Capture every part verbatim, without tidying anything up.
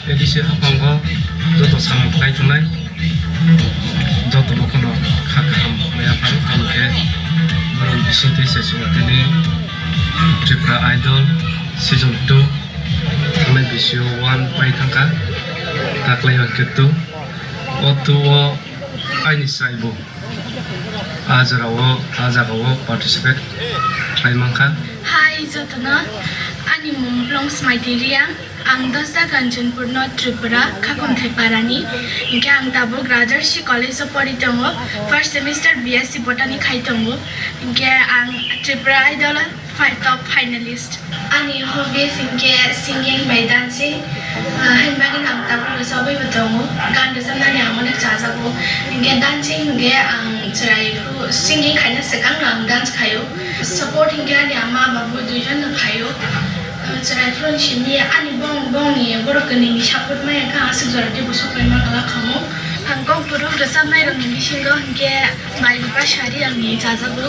A D C haphango joto samung khlai tongnai, joto no kheno kha kaham maya phano, tamo khe borok bisingtwi se chwng tini Tripura Idol season two thangnai bisio one pai thangkha, taklai hwnkhe two, o two o aini chwrai bo. A jorao, a jagao participate khlai mankha. Hi jotono, ani mung Blongsmai Tiriang. Ang Dosda Kanchanpurno Tripura, Khakumthai Parani. Hinkhe ang tabuk Rajarshi College o pori tongo. First semester B S C Botany khai tongo. Hinkhe ang Tripura Idol fi-, top finalist. Ani hobbies hinkhe singing bai dancing. Ah, haini bagwi ang tabuk rwchapwi bo tongo. Gan rwchapnani ang onek chajago. Hinkhe dancing hinkhe ang chwrai phuru singing khaina swkangno ang dance khaio. Support hinkhe ani ama babu duijon no khaio. Ah, chwrai phuru simi ani bong, bongni borok kwnwini support maya khe ang aswk jora teibo sok pai mangala khamu. Ang kok phuru rwchapnai rokni bisingo hinkhe Bai Bipa Sari angni chajago.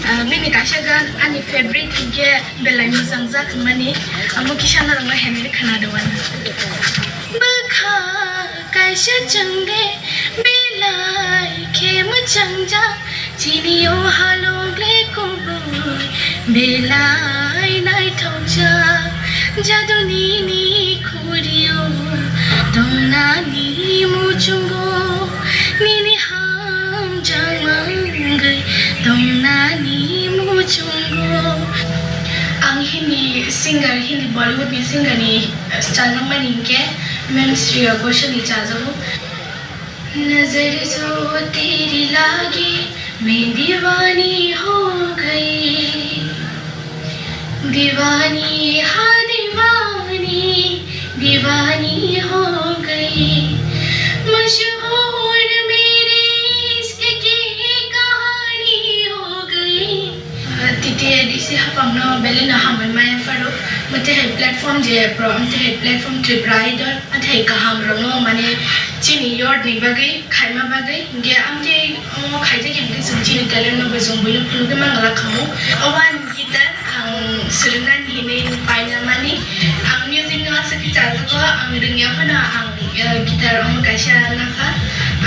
Ah, bini kaisa gan ani favorite hinkhe belai mwchang jak hwnmani, amo kisa norokno henwi khwnado uanw. Bwkha kaisa chwngde belai khe mwchang jak, chini o halok le kubui belai naithok jak, jadu nini khuri o tongnani muchungo, nini hamjakma wngwi tongnani muchungo. Ang Hindi singer, Hindi Bollywood ni singer ni chajakmani hinkhe Ma'am Shreya Ghoshal ni chajago. नजर जो तेरी लागी मैं दीवानी हो गई, दीवानी हाँ दीवानी, दीवानी हो गई, मशहूर मेरे इश्क की कहानी हो गई। Titi A D C haphangno belai no hambai maya pharo, mwtwi hai platform je pro, mwtwi hai platform Tripura Idol, mwtwi hai kaham rokno mane chini yard ni bagwi khaima bagwi, hinkhe amtwi omo khaijak hinkhe chwng chini talent no bo chwng buino phunugwi mangala khamu. Obo ani guitar ang swrwngnani hinwi paina mani, ang music no aswk khe chajago, ang rwngya phano ang, eh, guitar omo kaisa nakha.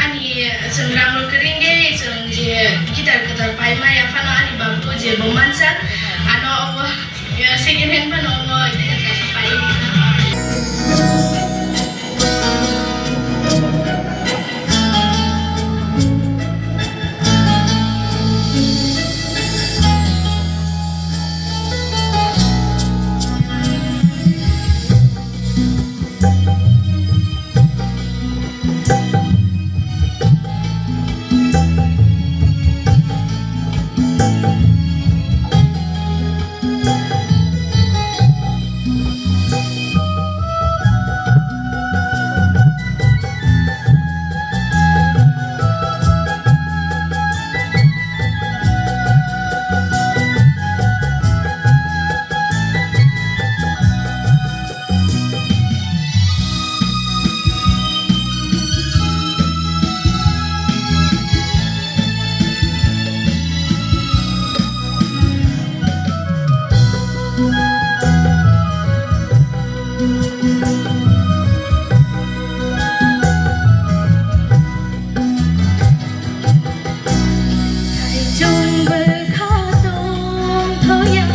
Ani, eh, chwng rang rok kwrwngwi chwng je guitar kwtal paima yaphano ani babu je bo mansa, ano obo, eh, second hand phano omo guitar kaisa pai. Saichung bwkha tongthoya,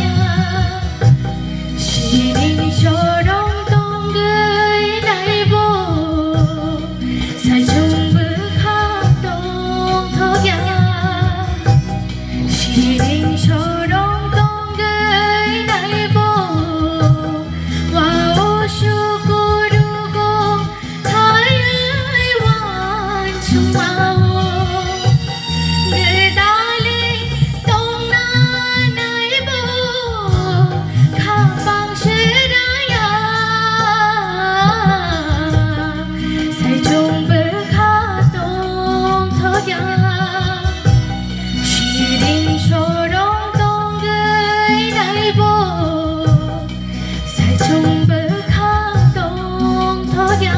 siring sorong tongwi naibo. Saichung bwkha tongthoya, siring sorong tongwi naibo. Wa o sukurugo Thaiwi uansukmao gwdalwi tongna naibo khaphang sraya. Saichung bwkha tongthoya, siring sorong tongwi naibo. Saichung bwkha tongthoya.